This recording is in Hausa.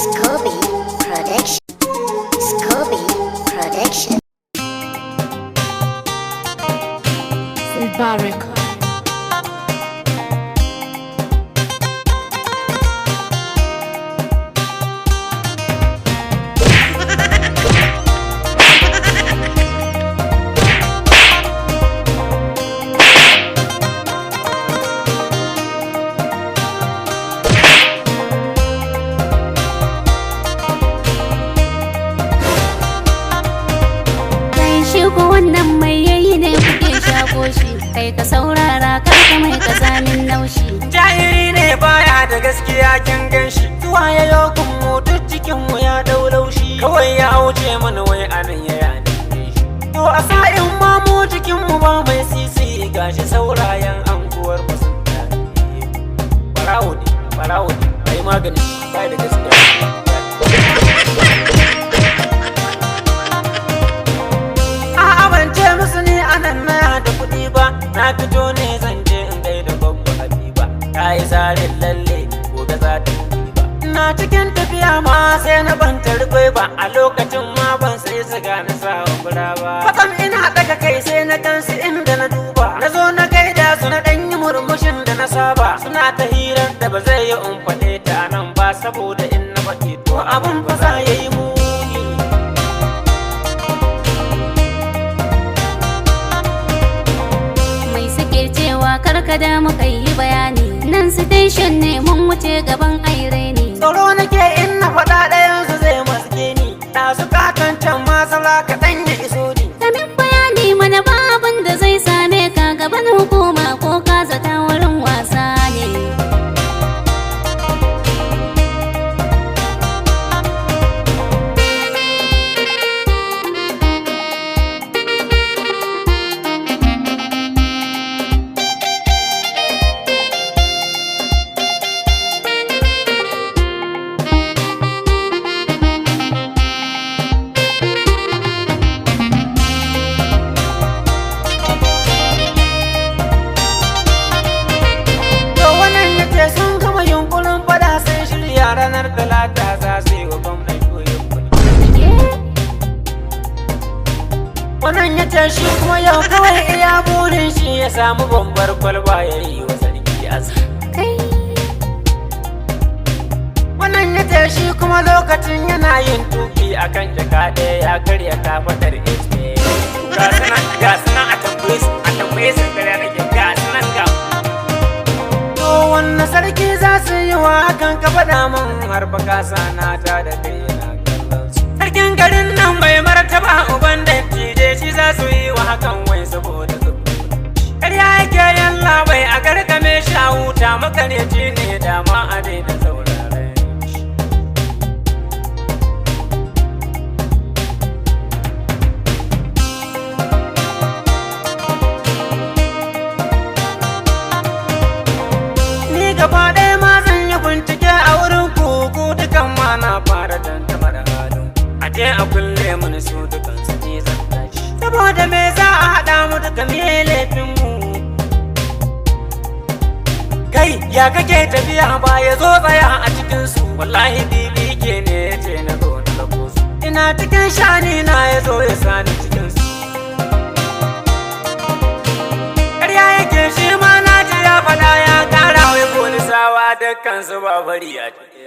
Scooby Production. Scooby Production. Silva Record. Kai shi ko wannan mai yayi ne kuke shago shi? Kai, ka saurara, kar ka mai kazamin naushi. Jahili ne, baya da gaskiya, kin ganshi. Zuwa ya yokun mu, duk cikin mu ya dau laushi. Kawai ya wuce mana, wai anan ya yani shi. To a sa'in ma mu cikin mu ba mai sisi, gashi saurayen anguwar mu sun tafi. Barawo ne, barawo ne, ai magani, bai da gaskiya. A'a, ban ce musu ni anan na da kuɗi ba, na fito ne zan je in gaida gwaggo Habiba. Ta yi zarin lalle, gobe za ta yi ba. Ina cikin tafiya ma sai na ban tarkwai ba, a lokacin ma ban sai siga na sa fura ba. Kwatsam ina ɗaga kai sai na gansu inda na duba. Na zo na gaida su, na ɗan yi murmushin da na saba. Suna ta hirar da ba zai yi in faɗe ta nan ba, saboda in na faɗi to abun fa za ya yi muni. Mai suke cewa? Karka da muka yi bayani, nan station ne, mun wuce gaban aire ne. Tsoro nake in na faɗa ɗayansu zai maske ni. Ɗazu katon can masala kaɗan ya iso ni. Kamin bayani mana, ba abin da zai same ka gaban hukuma, ko ka zata wurin wasa ne. To wannan ya ce sun gama yunkurin faɗa, sun shirya ranar Talata za su yi wa gwamnan juyin mulki. Wannan ya ce shi kuma yau kawai iya burin shi ya samu bambar kwalba ya yi wa sarki aski. Kai. Wannan ya ce shi kuma lokacin yana yin tuki akan jaka ɗaya ya karya kafaɗar HP. Ga sunan, ga sunan, a tambaye su, a tambaye su, karya nake, ga sunan ga. To wanne sarki za su yi wa hakan, ka faɗa min, har fa ka na ta da kai yana kallon su. Sarkin garin nan bai martaba, uban dattijai, shi za su yi wa hakan wai saboda su. Ƙarya yake, yalla bai, a garkame shi a huta, makaryaci ne, dama a daina sauraren shi. Ni gaba ɗaya ma zan yi bincike a wurin kuku dukan ma na fara tantamar halin. A je a kulle mun su dukan su, ni zan tashi. Saboda me za a haɗa mu duka, me laifin mu? Kai, ya kake tafiya ba ya zo tsaya a cikin su? Wallahi bibi ke ne ya ce na zo na lako su. Ina cikin shani na ya zo ya sani cikin su. Ƙarya yake, shi ma na ji ya faɗa, ya ƙara wai polisawa dukkan su ba bari a cikin.